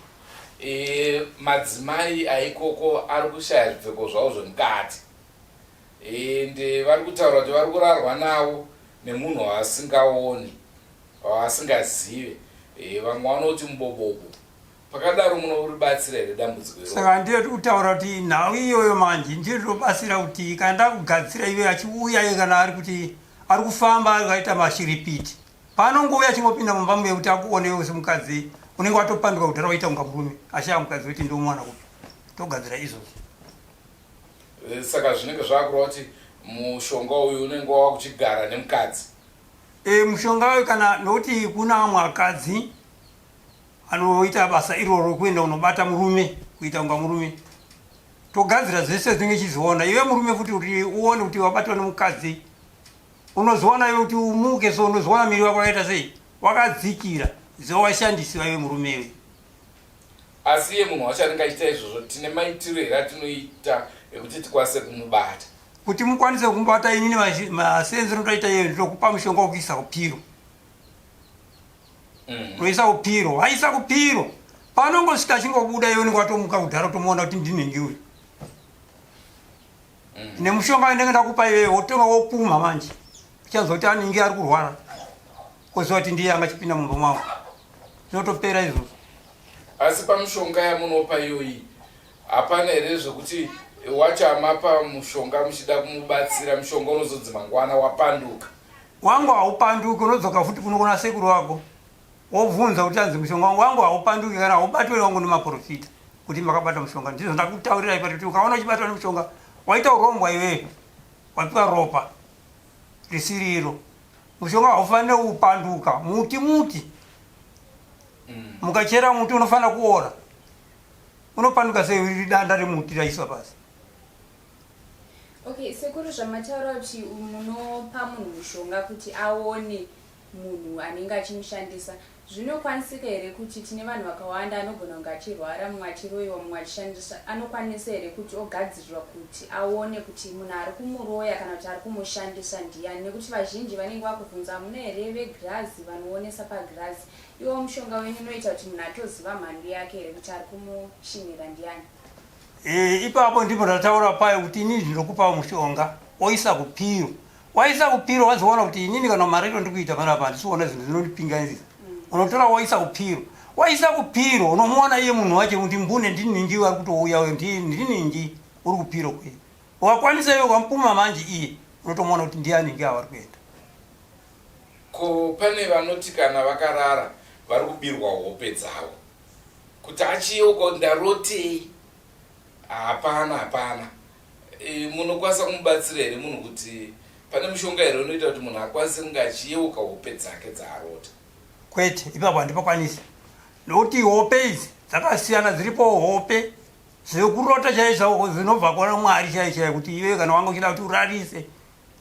Speaker 4: E, madzimai aikoko ari kushaya zvipfeko zvavo zvemukati ende vari kutaura kuti vari kurarwa navo nemunhu waasingaoni waasingazive. E, vamwe vanoti mubobobo. Pakadaro munoribatsira here dambudziko
Speaker 1: iroro? Saka ndiyo tiri kutaura kuti nhau iyoyo manje ndiyo tinobatsira kuti kana ndakugadzira iwe achiuya iye kana ari kuti ari kufamba akaita mashiripiti paanongouya achingopinda mumba muye kuti akuone iwe semukadzi unenge watopanduka kudhara waita kunga murume ashaya mukadzi weti ndomuwana kupi togadzira izvozvo.
Speaker 4: Eh, saka zvinenge zvakureva kuti mushonga uyu unenge wakuchigara nemukadzi.
Speaker 1: E, mushonga uyu kana nokuti kuna vamwe akadzi Anoita basa iroro kuenda unobata murume kuita kunga murume togadzira zvese zvinenge chizviona iwe murume futi kuti uone kuti wabatwa nemukadzi unozoona iwe kuti umuke so unozoona miri wako wakaita sei wakadzikira ziva washandisiwa iwe murume iwe.
Speaker 4: Asi iye munhu wacho anenge achiita izvozvo tine maitiro here atinoita ekuti tikwanise kumubata?
Speaker 1: Kuti mukwanise kumubata inini masenzi rinotoita iye ndinokupa mushonga wekuisa kupiro. Unoisa kupiro, waisa kupiro. Paanongosvika achingobuda iwe unenge watomuka kudhara kutomuona kuti ndinhingi uyu. Nemushonga wandinenge ndakupa iwewe wotonga wopumha manje. Uchanzwa kuti aningi ari kurwara. Koziva kuti ndiye anga achipinda mumba mwangu. Zvinotopera izvozvo.
Speaker 4: Asi pamushonga yamunopa iyoyi hapana here zvekuti wacho amapa mushonga muchida kumubatsira mushonga unozonzi mangwana wapanduka?
Speaker 1: Wangu haupanduki, unodzoka futi kuno kuna sekuru wako wobvunza kuti anzi mushonga wangu wangu haupanduki kana haubatwe wangu nemaprofita kuti makabata mushonga. Ndizvo ndakutaurirai pati kuti ukaona uchibatwa nemushonga waita urombwa iwewe, wapiwa ropa risiri iro. Mushonga haufanire kupanduka, muti muti mukachera muti unofanira kuora, unopanduka sei iri danda remuti raiswa pasi?
Speaker 3: Okay, sekuru zvamataura kuti munopa munhu mushonga kuti aone munhu anenge achimushandisa, zvinokwanisika here kuti tine vanhu vakawanda anogona kunge achirwara, mumwe achiroyiwa, mumwe achishandiswa, anokwanisa here kuti ogadzirirwa kuti aone kuti munhu ari kumuroya kana kuti ari kumushandisa ndiyani? Nekuti vazhinji vanenge vakubvunza hamuna here vegirazi vanoonesa pagirazi? Iwo mushonga wenyu unoita kuti munhu atoziva mhandu yake here kuti ari kumushinhira ndiyani?
Speaker 1: E, ipapo ndipo ndataura payo kuti inini ndinokupa mushonga woisa kupiro waisa kupiro wazoona kuti inini kana mariro ndiri kuita panapa handisi kuona zvinhu zvinondipinganisa. Unotora woisa kupiro, waisa kupiro unomuona iye munhu wacho kuti mbune ndiningi ari kutouya uyo ndiningi uri kupiro kuye. Wakwanisa iwe ukamupuma manje iye unotomuona kuti ndiye aningi ava ari kuenda.
Speaker 4: Ko pane vanoti kana vakarara vari kubirwa hope dzavo kuti achiyeuka kuti ndarotei? Hapana, hapana. E, munokwanisa kumubatsira here munhu kuti pane mushonga here unoita kuti munhu akwanise kunge achiyeuka hope dzake dzaarota?
Speaker 1: Kwete, ipapo handipakwanisi nokuti hope idzi dzakasiyana. Dziripo hope dzekurota chaizvo dzinobva kuna Mwari chaiyo chaiyo kuti iwe kana wanga uchida kuti urarise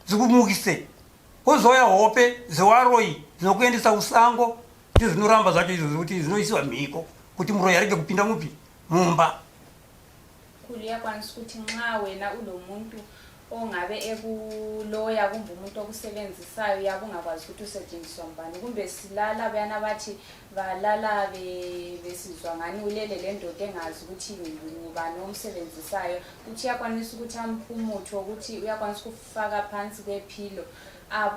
Speaker 1: dzikumukise, kwozouya hope dzewaroyi dzinokuendesa kusango. Ndizvo zvinoramba zvacho izvozvo kuti zvinoisiwa mhiko kuti muroyi arege kupinda mupi mumba.
Speaker 3: Khulu uyakwanisa ukuthi nxa wena ulomuntu ongabe ekuloya kumbe umuntu okusebenzisayo uyabe ungakwazi ukuthi usetshenziswa ngubani, kumbe silala buyana bathi balala besizwa ngani ulele lendoda engazi ukuthi ngubani omsebenzisayo, uthi uyakwanisa ukuthi amuphe umuthi wokuthi uyakwanisa ukufaka phansi kwephilo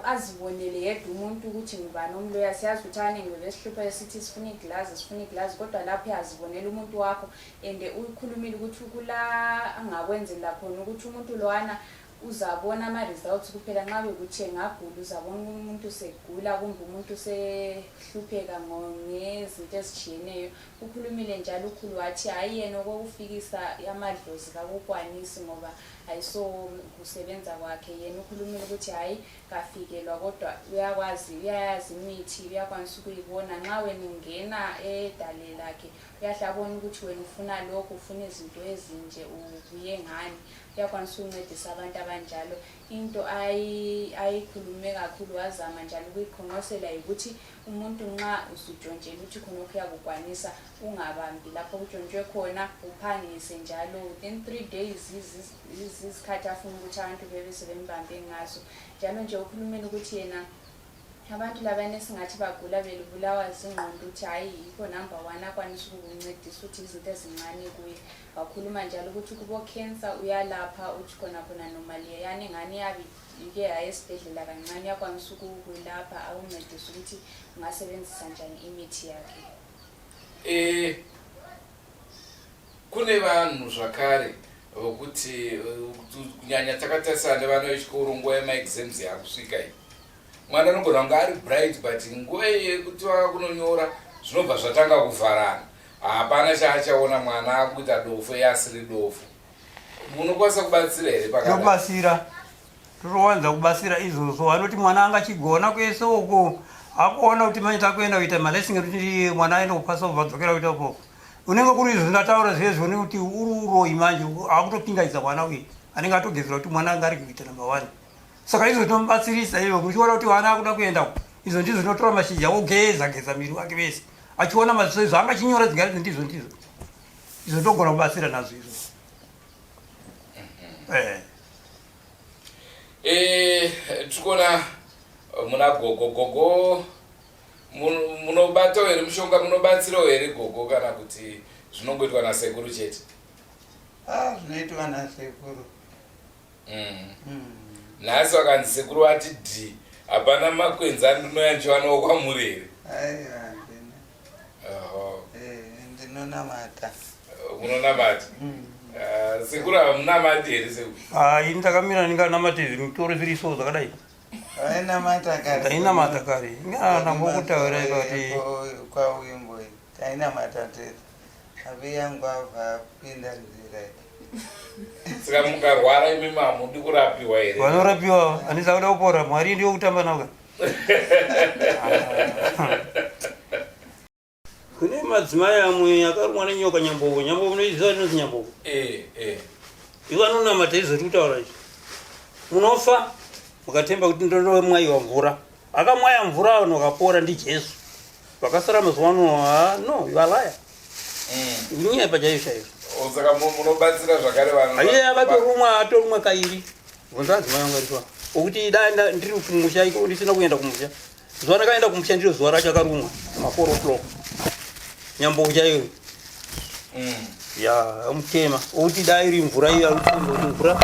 Speaker 3: azibonele yedwa umuntu ukuthi ngubani omloya. Siyazi ukuthi abaningi bebesihlupha esithi sifuna igilazi, sifuna igilazi, kodwa lapho uyazibonela umuntu wakho. And ukhulumile ukuthi kula angakwenzela khona ukuthi umuntu lowana uzabona ama-results kuphela nxa bekuthi engagula, uzabona umuntu segula kumbe umuntu sehlupheka ngezinto ezitshiyeneyo. Ukhulumile njalo ukhulu wathi hhayi yena okokufikisa amadlozi kakukwanisi ngoba ayiso kusebenza kwakhe. Yena ukhulumile ukuthi hhayi kafikelwa, kodwa uyakwazi, uyayazi imithi, uyakwanisa ukuyibona nxa wena ungena edale lakhe, uyahle abone ukuthi wena ufuna lokhu, ufuna izinto ezinje, ubuye ngani. Uyakwanisa ukuncedisa abantu abanjalo. Into ayikhulume kakhulu wazama njalo ukuyiqonqosela yikuthi umuntu nxa usutshontshela ukuthi khonokho uyakukwanisa, ungabambi lapho kutshontshwe khona, uphangise njalo within 3 days izikhathi afuna ukuthi abantu bebe sebembambe ngazo. Njalo nje ukhulumile ukuthi yena abantu labana esingathi bagula belubulawa zingqondo, ukuthi hhayi yikho number 1 akwanisa ukukuncedisa, ukuthi izinto ezincane kuye. Wakhuluma njalo ukuthi kubo-cancer uyalapha, uthi khona khona noma leyana ingane iyabe ike yaye esibhedlela kancane, uyakwanisa ukukulapha akuncedise ukuthi ungasebenzisa njani imithi yakhe.
Speaker 4: Kune vanhu zvakare vokuti kunyanya takatarisana nevana vechikoro, nguva yemaexams yakusvika iyi, mwana anogona kunge ari bright, but nguva yekuti vava kunonyora zvinobva zvatanga kuvharana, hapana chaachaona, mwana akuita dofo yeasiri dofo. Munokwanisa kubatsira here pakadai?
Speaker 1: Tobatsira, totowanza kubatsira izvozvo. Vanoti mwana anga achigona kwese uko, akuona kuti manje takuenda kuita malesson ekuti mwana aende kupasa ubva adzokera kuita ukoko, unenge kuri izvo zvindataura zviye zvone kuti uri uroyi manje akutopingaidza mwana uyu anenge atogezera kuti mwana anga ari kuita number 1. Saka izvo tinomubatsirisa izvo muchiona kuti vana akuda kuenda uko, izvo ndizvo zvinotora mashizha ogeza geza miri wake wese achiona maziso izvo anga achinyora dzingari ndizvo ndizvo. Izvo ndogona kubatsira nazvo izvo. Eh.
Speaker 4: Eh, tikuona muna gogo gogo munobatawo here mushonga munobatsirawo here gogo kana kuti zvinongoitwa nasekuru chete?
Speaker 5: Ah, zvinoitwa nasekuru.
Speaker 4: Nhasi vakanzi sekuru vati d hapana makwenzi andinouya ndichiwanawo kwamuri here?
Speaker 5: Aiwa, handina.
Speaker 4: Oho.
Speaker 5: Eh, ndinonamata.
Speaker 4: Munonamata? Ah, sekuru hamunamati here sekuru?
Speaker 1: Ah, ini ndakamira ndinganamate zvitoro zviri so zvakadai.
Speaker 5: Vainamata kare.
Speaker 1: Ndainamata kare. Ndangokutaura kuti
Speaker 5: Kwawimbo tainamata tese. Abi yangu abva apinda nzira iyi.
Speaker 4: Saka mukarwara imi hamudi kurapiwa here?
Speaker 1: Vanorapiwa handisa kuda kupora. Mwari ndiwo kutamba navo ka. Kune madzimai amwe akarumwa nenyoka nyambovo. Nyambovo unoiziva inonzi nyambovo.
Speaker 4: Eh, eh.
Speaker 1: Ivo anonamata izvo tiri kutaura izvi. Munofa mukatemba kuti ndonomwayiwa mvura. Akamwaya mvura vanhu vakapora ndiJesu. Vakasara mazuva ano ah, no, you are liar. Kunyepa chaizvo chaizvo.
Speaker 4: Oh, saka munobatsira zvakare vanhu.
Speaker 1: Iye akatorumwa atorumwa kairi. Bvunza adzimai vangu aripa. Okuti dai ndiri kumusha iko ndisina kuenda kumusha. Zuva rakaenda kumusha ndiro zuva racho akarumwa ma 4 o'clock. Nyamboku chaiyo. Ya, mutema. Okuti dai iri mvura iyo akuti mvura.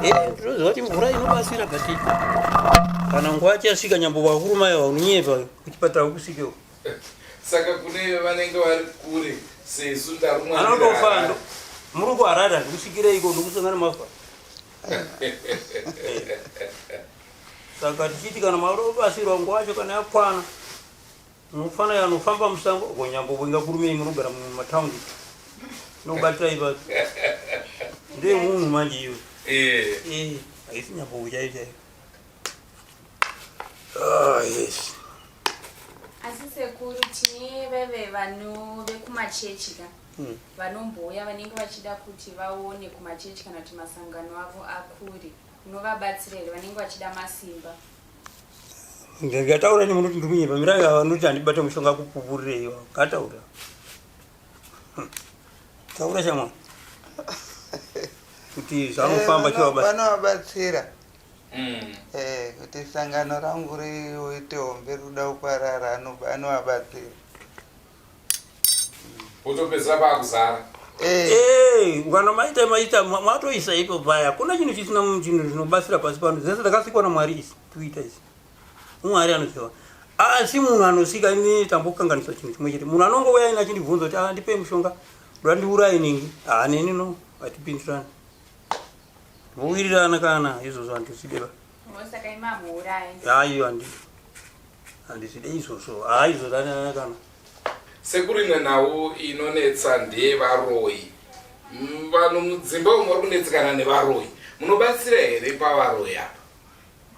Speaker 1: Eh, ndinoziva kuti mvura inobatsira but kana nguva yacho yasvika nyamboku akuruma iyo unonyepa kuchipatara kusvikewo.
Speaker 4: Saka kune vanenge vari kure sesu ndarumwa.
Speaker 1: Anotofa muri kuHarare handikusvikireiko ndokusangana mafa. Saka tichiti kana marobatsirwa nguva yacho kana yakwana munofanira anofamba musango ko nyambo ingakurumei munogara mumataundi nokubatira ipapo ndeyemunhu manje iyo.
Speaker 4: Eh.
Speaker 1: Eh, haisi nyambo chaiyo chaiyo. Ah, yes.
Speaker 3: Asi sekuru tine veve vanhu vekumachechi ka vanombouya vanenge vachida kuti vaone kumachechi kana kuti masangano avo akure unovabatsira here vanenge vachida masimba?
Speaker 1: Ndikataura ini munoti ndiri kunyepa mirai ava vanoti handibate mushonga kupupurireyi iwawo ngataura. Taura shamwari kuti zvanofamba
Speaker 5: Eh,
Speaker 1: chivabatsira.
Speaker 5: Vanovabatsira. Eh, kuti sangano rangu riite hombe rikuda kuparara anovabatsira.
Speaker 4: Potopedzera pakuzara.
Speaker 5: Eh.
Speaker 1: Eh, kana maita maita matoisa ipo paya. Kuna chinhu chisina chinhu chinobatsira pasi pano. Zvese zvakasikwa naMwari isi tuita isi. Mwari anoziva. Asi munhu anosika ini tambokanganisa chinhu chimwe chete. Munhu anongouya ini achindibvunza kuti ah ndipei mushonga. Ndoda ndiuraye ningi. Ah neni no hatipindirani. Vowirirana kana izvozvo handizvide ba.
Speaker 3: Saka imi hamuurayi.
Speaker 1: Hayi handidi. Handizvide izvozvo. Hayi izvozvo kana.
Speaker 4: Sekuru imwe nhau inonetsa ndeyevaroyi. Vanhu mudzimba umu vari kunetsekana nevaroyi. Munobatsira here pavaroyi apa?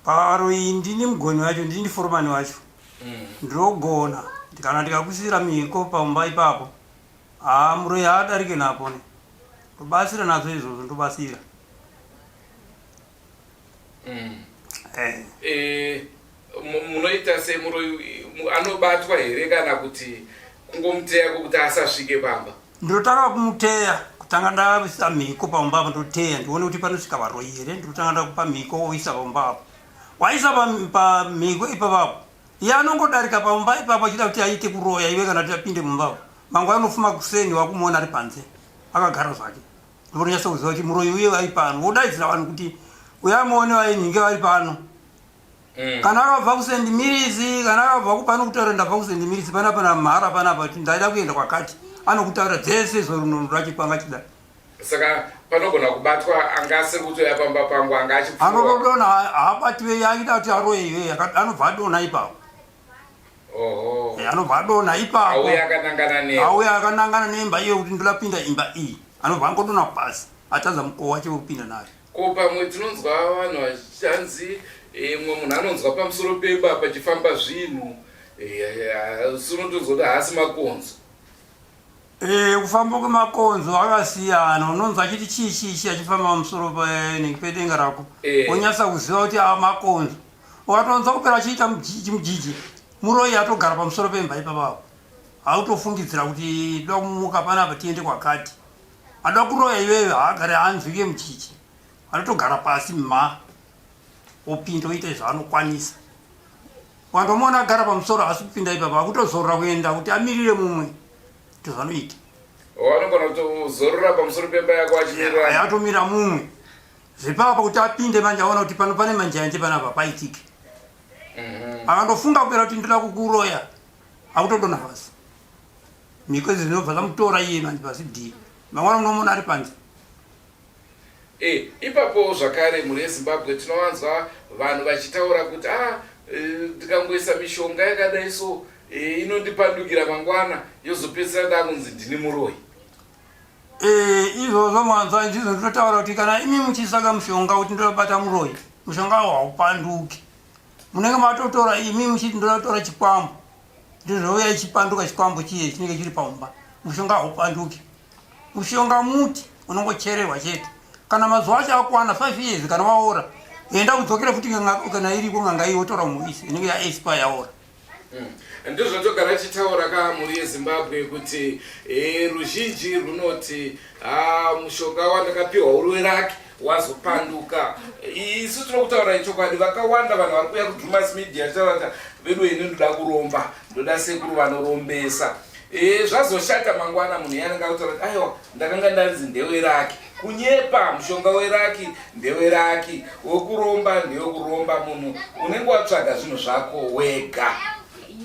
Speaker 1: Pavaroyi ndini mugoni wacho, ndini foromani wacho. Ndinogona kana ndikakusira mhiko pamba ipapo. Haa muroyi haadarike napo ne. Ndobatsira nazvo izvozvo ndobatsira. Eh.
Speaker 4: Eh, munoita sei muroyi anobatwa here kana kuti kungomuteya kwekuti asasvike pamba?
Speaker 1: Ndinotanga kumuteya kutanga ndaisa mhiko pamba apo ndoteya ndione kuti panosvika varoyi here ndinotanga ndakupa mhiko woisa pamba apo waisa pamhiko ipapapo iye anongodarika pamba ipapo achida kuti aite kuroya iwe kana kuti apinde mumba apo mangwana unofuma kuseni wakumuona ari panze akagara zvake ndononyatsa kuziva kuti muroyi uye vari pano wodaidzira vanhu kuti uya muone vainhinge vari pano. Kana akabva kusendi mirisi kana akabva kupano kutaura ndabva kusendi mirisi panapa namhara panapa kuti ndaida kuenda kwakati anokutaura dzese izvo racho kwanga chida.
Speaker 4: Saka panogona kubatwa anga asiri kutouya pamba pangu anga achipfuura.
Speaker 1: Anotodona haabatiwe aida kuti aroye iwe anobva adona ipapo.
Speaker 4: Oho.
Speaker 1: Anobva adona ipapo.
Speaker 4: Auya akanangana nemba.
Speaker 1: Auya akanangana nemba iyo kuti ndoda kupinda imba iyi. Anobva angodona pasi atadza mukowa wacho wekupinda nayo.
Speaker 4: Ko pamwe tinonzwa vanhu vachanzi mumwe munhu anonzwa pamusoro pemba pachifamba zvinhu asi unotonzwa kuti haasi makonzo.
Speaker 1: Kufamba kwemakonzo akasiyana, unonzwa achiti chii chii chii achifamba pamusoro pedenga rako wonyatsa kuziva kuti ava makonzo. Ukatonzwa kupera achiita mujiji mujiji, muroyi atogara pamusoro pemba ipapapo, hautofungidzira kuti toda kumuka panapa tiende kwakati. Anoda kuroya iwewe haagare haanzwike muchichi. Anotogara pasi mha opinda oita zvaanokwanisa. Wandomuona agara pamusoro haasi kupinda ipapa akutozorora kuenda kuti amirire mumwe ndozvanoita.
Speaker 4: Vanogona kutozorora pamusoro pemba yako achimirira.
Speaker 1: Atomira mumwe. Zvepapa kuti apinde manje aona kuti pano pane manjanje panapa paitike. Mhm. Akandofunga kupera kuti ndoda kukuroya akutodonha pasi. Mhiko idzi dzinobva dzamutora iye manje pasi dhii. Mangwana unomuona ari panze.
Speaker 4: E, ipapo zvakare mhuri yeZimbabwe tinowanzwa vanhu vachitaura kuti ah, e, ndikangoisa mishonga yakadai so e, inondipandukira mangwana yozopedzisira ndakunzi ndini muroyi.
Speaker 1: E, izvozvo mwanzwa ndizvo ndinotaura kuti kana imi muchisaka mushonga kuti ndinobata muroyi mushonga awo haupanduki munenge matotora imi muchiti ndotora chikwambo ndizvouya ichipanduka chikwambo chiye chinenge chiri paumba mushonga haupanduki mushonga muti unongochererwa chete kana mazuva acho akwana 5 years kana waora enda kudzokera futi kana iriko n'anga iyi wotora muisi inenge yaexpire yaora
Speaker 4: hmm. Ndizvatogara tichitaura ka mhuri yeZimbabwe kuti eh, ruzhinji runoti ah, mushonga wandakapiwa uri weraki wazopanduka. Isu tinokutaura chokwadi, vakawanda vanhu vari kuuya kuDrumas Media vachitaura kuti vedu ini ndoda kuromba, ndoda sekuru vanorombesa. E, zvazoshata mangwana munhu iye anenge akutaura kuti aiwa ndakanga ndanzi ndeweraki. Kunyepa, mushonga weraki ndeweraki, wekuromba ndewekuromba. Munhu unenge watsvaga zvinhu zvako wega.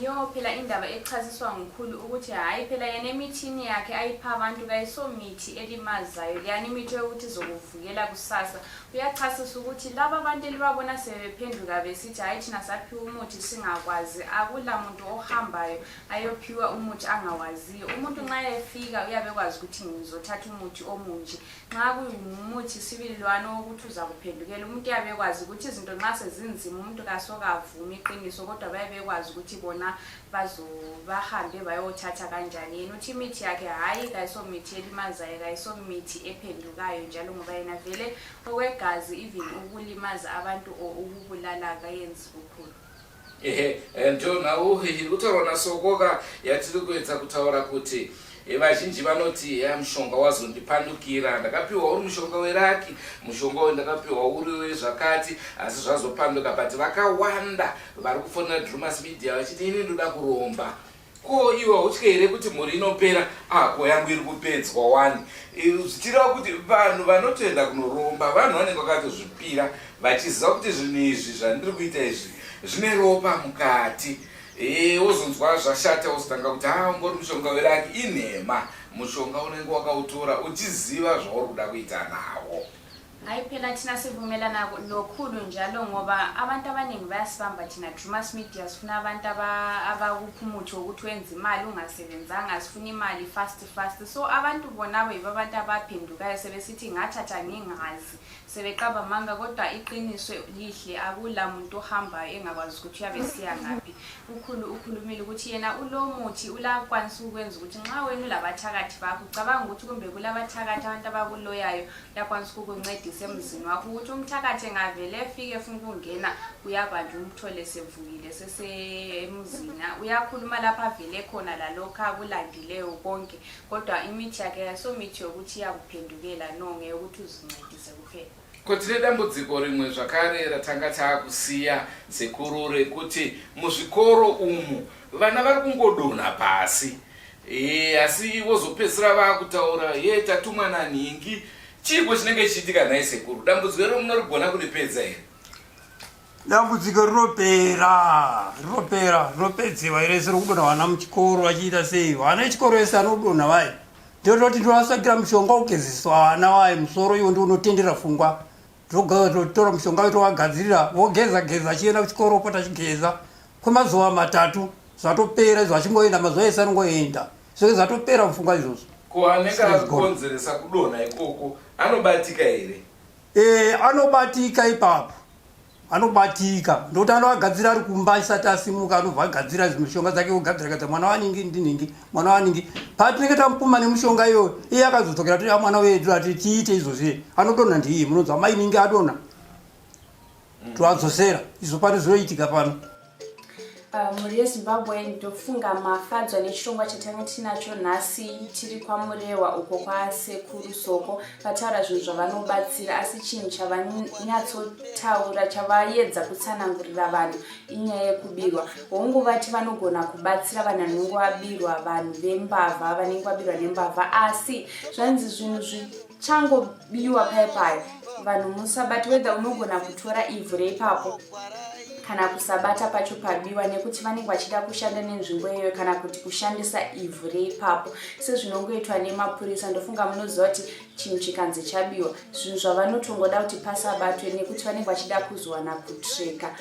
Speaker 3: Iyo phela indaba echasiswa ngukhulu ukuthi hhayi phela yena emithini yakhe ayipha abantu kayisomithi elimazayo leyani imithi yokuthi izokuvukela kusasa. Uyachasisa ukuthi laba abantu elibabona sebephenduka besithi hhayi thina saphiwa umuthi singakwazi, akula muntu ohambayo ayophiwa umuthi angawaziyo. Umuntu nxa efika uyabe ekwazi ukuthi ngizothatha umuthi omunje. Nxa kungumuthi sibili lwana wokuthi uzakuphendukela, umuntu uyabe ekwazi ukuthi izinto nxa sezinzima umuntu kasokavumi iqiniso, kodwa bayabe bekwazi ukuthi bona bahambe bayothatha kanjani. Yena uthi imithi yakhe hhayi kayisomithi elimazayo, kayisomithi ephendukayo njalo, ngoba yena vele okwegazi even ukulimaza abantu or ukubulala kayenzi kukhulu.
Speaker 4: Ehe, eh, ndiyo nhau iri kutaurwa naSokoka yatiri kuedza kutaura kuti eh, vazhinji vanoti ya mushonga wazondipandukira, ndakapiwa uri mushonga weraki, mushonga uyu ndakapiwa uri wezvakati, asi zvazopanduka. But vakawanda vari kufonera Drumas Media vachiti ini ndoda kuromba. Ko iwe hautye here kuti mhuri inopera? Ah, ko yangu iri kupedzwa wani. Zvichireva kuti vanhu vanotoenda kunoromba vanhu vanenge vakatozvipira vachiziva kuti zvinhu izvi zvandiri kuita izvi zvine ropa mukati. E, wozonzwa zvashata wozotanga kuti ha ah, ungori mushonga weraki. Inhema, mushonga unenge wakautora uchiziva zvauri kuda kuita nawo.
Speaker 3: Hayi phela thina sivumelana lokhulu njalo ngoba abantu abaningi bayasibamba thina Drumas Media sifuna abantu abakupha umuthi wokuthi wenze imali ungasebenzanga, sifuna imali fast fast. So abantu bonabo yibo abantu abaphendukayo sebesithi ngathatha ngingazi, sebeqamba amanga, kodwa iqiniso lihle, akula muntu ohambayo engakwazi ukuthi uyabe esiya ngaphi. Ukhulu ukhulumile ukuthi yena ulomuthi ulakwanisa ukwenza ukuthi nxa wena ulabathakathi bakho, ucabanga ukuthi kumbe kulabathakathi abantu abakuloyayo, uyakwanisa ukukuncedisa emzini wakho ukuthi umthakathi engavele efike efuna ukungena uyabanjwa umthole sevukile sesemzini, uyakhuluma lapho avele khona lalokhu akulandileyo konke. Kodwa imithi yakhe ayisomithi yokuthi iyakuphendukela, no, ngeyokuthi uzincedise kuphela.
Speaker 4: Ko tine dambudziko rimwe zvakare ratanga taakusiya sekuru rekuti muzvikoro umu vana vari kungodonha pasi. E, asi vozopedzisira vaakutaura ye tatumwa nanhingi. Chiiko chinenge chichiitika nhai sekuru? Dambudziko iro munorigona kuripedza here?
Speaker 1: Dambudziko rinopera, rinopera, rinopedzewa rese rokudonha vana muchikoro vachiita sei? Vana vechikoro vese vanodonha vaye. Ndototi ndovasakira mushonga wokugezeswa vana vaye musoro iwo ndiwo unotendera fungwa. Totora mushonga wedu tovagadzirira, vogeza geza achienda kuchikoro opota achigeza kwemazuva matatu, zvatopera izvo, achingoenda mazuva ese anongoenda zvinenge zvatopera mupfungwa izvozvo.
Speaker 4: Ko anenge akonzeresa kudonha ikoko anobatika here?
Speaker 1: E, anobatika ipapo, anobatika ndokuti anoagadzira ari kumba asati asimuka, anobva agadzira mishonga dzake ogadzira gadzira mwana waningi ndiningi mwana waningi, patinenge tamupuma nemushonga iyoyo iye akazodzokera ti mwana wedu ati tiite izvozvi anodonha ndiiye munonzwa mainingi adonha toadzosera izvo pano zvinoitika pano.
Speaker 3: Mhuri yeZimbabwe, ndofunga mafadzwa nechirongwa chatanga tinacho nhasi. Tiri kwaMurewa uko kwaSekuru Soko. Vataura zvinhu zvavanobatsira, asi chinhu chavanyatsotaura, chavaedza kutsanangurira vanhu, inyaya yekubirwa. Hongu, vati vanogona kubatsira vanhu vanenge vabirwa, vanhu vembavha, vanenge vabirwa nembavha, asi zvanzi zvinhu zvichangobiwa paya paya, vanhu musabati, whether unogona kutora ivhu reipapo kana kusabata pacho pabiwa, nekuti vanenge vachida kushanda nenzvimbo iyoyo kana kuti kushandisa ivhu reipapo, sezvinongoitwa nemapurisa. Ndofunga munoziva kuti chinhu chikanzi chabiwa, zvinhu zvavanotongoda kuti pasabatwe, nekuti vanenge vachida kuzowana kutreka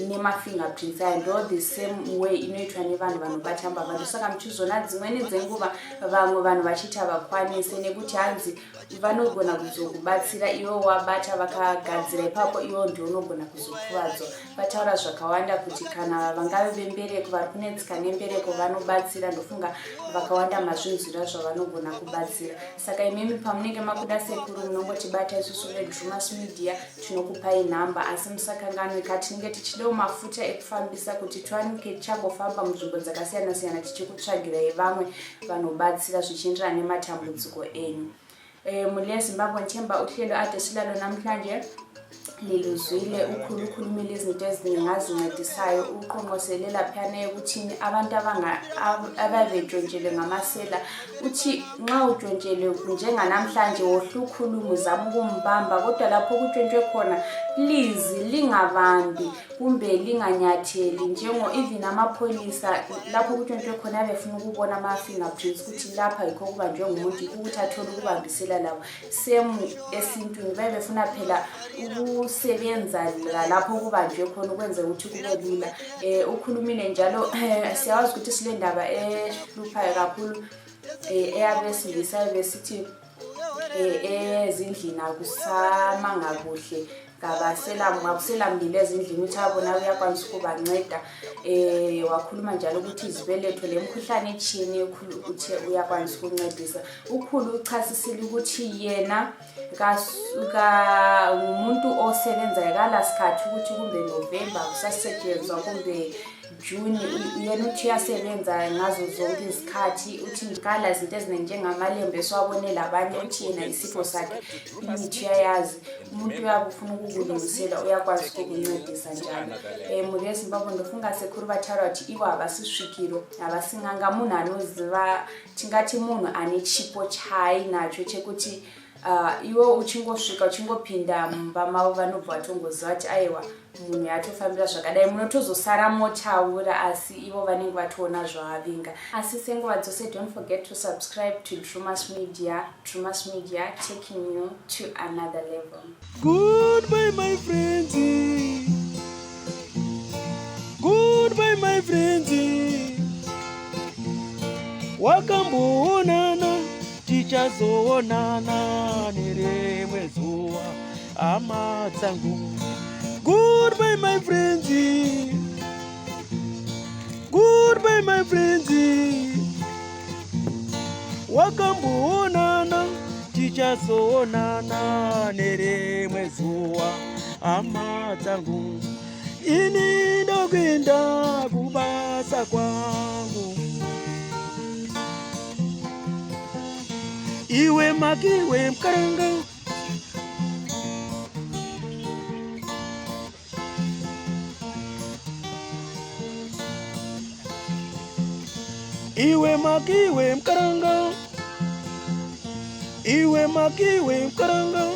Speaker 3: nemafingerprints aya. Ndo the same way inoitwa nevanhu vanobata mbavha. Ndosaka muchizoona dzimweni dzenguva vamwe vanhu vachiita vakwanise, nekuti hanzi vanogona kuzokubatsira iwe wabata vakagadzira ipapo, iwe ndio unogona kuzokuvadzwa. Vataura zvakawanda kuti kana vangave vembereko, vari kunetsika nembereko, vanobatsira. Ndofunga vakawanda mazvinzwira zvavanogona kubatsira. Saka imimi pamunenge makuda sekuru, munongotibata isusu veDrumas Media, tinokupai nhamba. Asi musakanganwe ka, tinenge tichidawo mafuta ekufambisa kuti tiwanike tichangofamba munzvimbo dzakasiyana siyana tichikutsvagirai vamwe vanobatsira zvichienderana nematambudziko enyu. Mhuri yeZimbabwe, ngithemba uhlelo ade silalo namhlanje liluzwile. Ukhulu ukhulumile izinto eziningi azincedisayo. Uqonqosele laphiyana ekuthini abantu ababetshontshelwe ngamasela, uthi nxa utshontshelwe njenganamhlanje, wohle ukhulume, uzame ukumbamba, kodwa lapho kutshontshwe khona, please lingabambi kumbe linganyatheli. Njengo even amapholisa, lapho kutshontshwe khona befuna ukubona ama-fingerprints ukuthi lapha yikho kubanjwe ngumuntu, yikho ukuthi athole ukubambisela labo. Same esintwini, baye befuna phela ukusebenza lapho kubanjwe khona ukwenzela ukuthi kube lula. Ukhulumile njalo, siyawazi ukuthi sile ndaba ehluphayo kakhulu, eyabesilisa besithi ezindlini akusamanga kuhle, ngakuselamlilo ezindlini, uthi abona uyakwanisa ukubanceda. Wakhuluma njalo ukuthi izibeletho lemikhuhlane etshiyeneyo, uthe uyakwanisa ukuncedisa. Ukhulu uchasisile ukuthi yena ngumuntu osebenzayo, kalasikhathi ukuthi kumbe November kusasetshenzwa kumbe June. Yena uthi uyasebenza ngazo zonke izikhathi. Uthi kala zinto eziningi njengamalembe esiwabone labanye, uthi yena isipho sakhe imithi uyayazi. Umuntu uyabe ufuna ukukulungisela, uyakwazi ukukuncedisa njalo. Mhuri yeZimbabwe, ndofunga sekuru vataura kuti ivo havasi svikiro, havasi n'anga, munhu anoziva, tingati munhu ane chipo chaainacho chekuti iwe uchingosvika, uchingopinda mumba mavo, vanobva vatongoziva kuti aiwa, munhu yatofambira zvakadai. Munotozosara motaura, asi ivo vanenge vatoona zvavavinga. Asi senguva dzose, don't forget to subscribe to Drumas Media. Drumas Media, taking you to another level.
Speaker 6: Goodbye, my friends. Goodbye, my friends. Wakamboonana, tichazoonana nerimwe zuva, hama dzangu. Goodbye, my friends. Goodbye, my friends. Wakamboonana, tichazoonana nerimwe zuva, hama dzangu. Ini ndokuenda kubasa kwangu. Iwe makiwe mukaranga. Iwe makiwe mukaranga. Iwe makiwe mukaranga.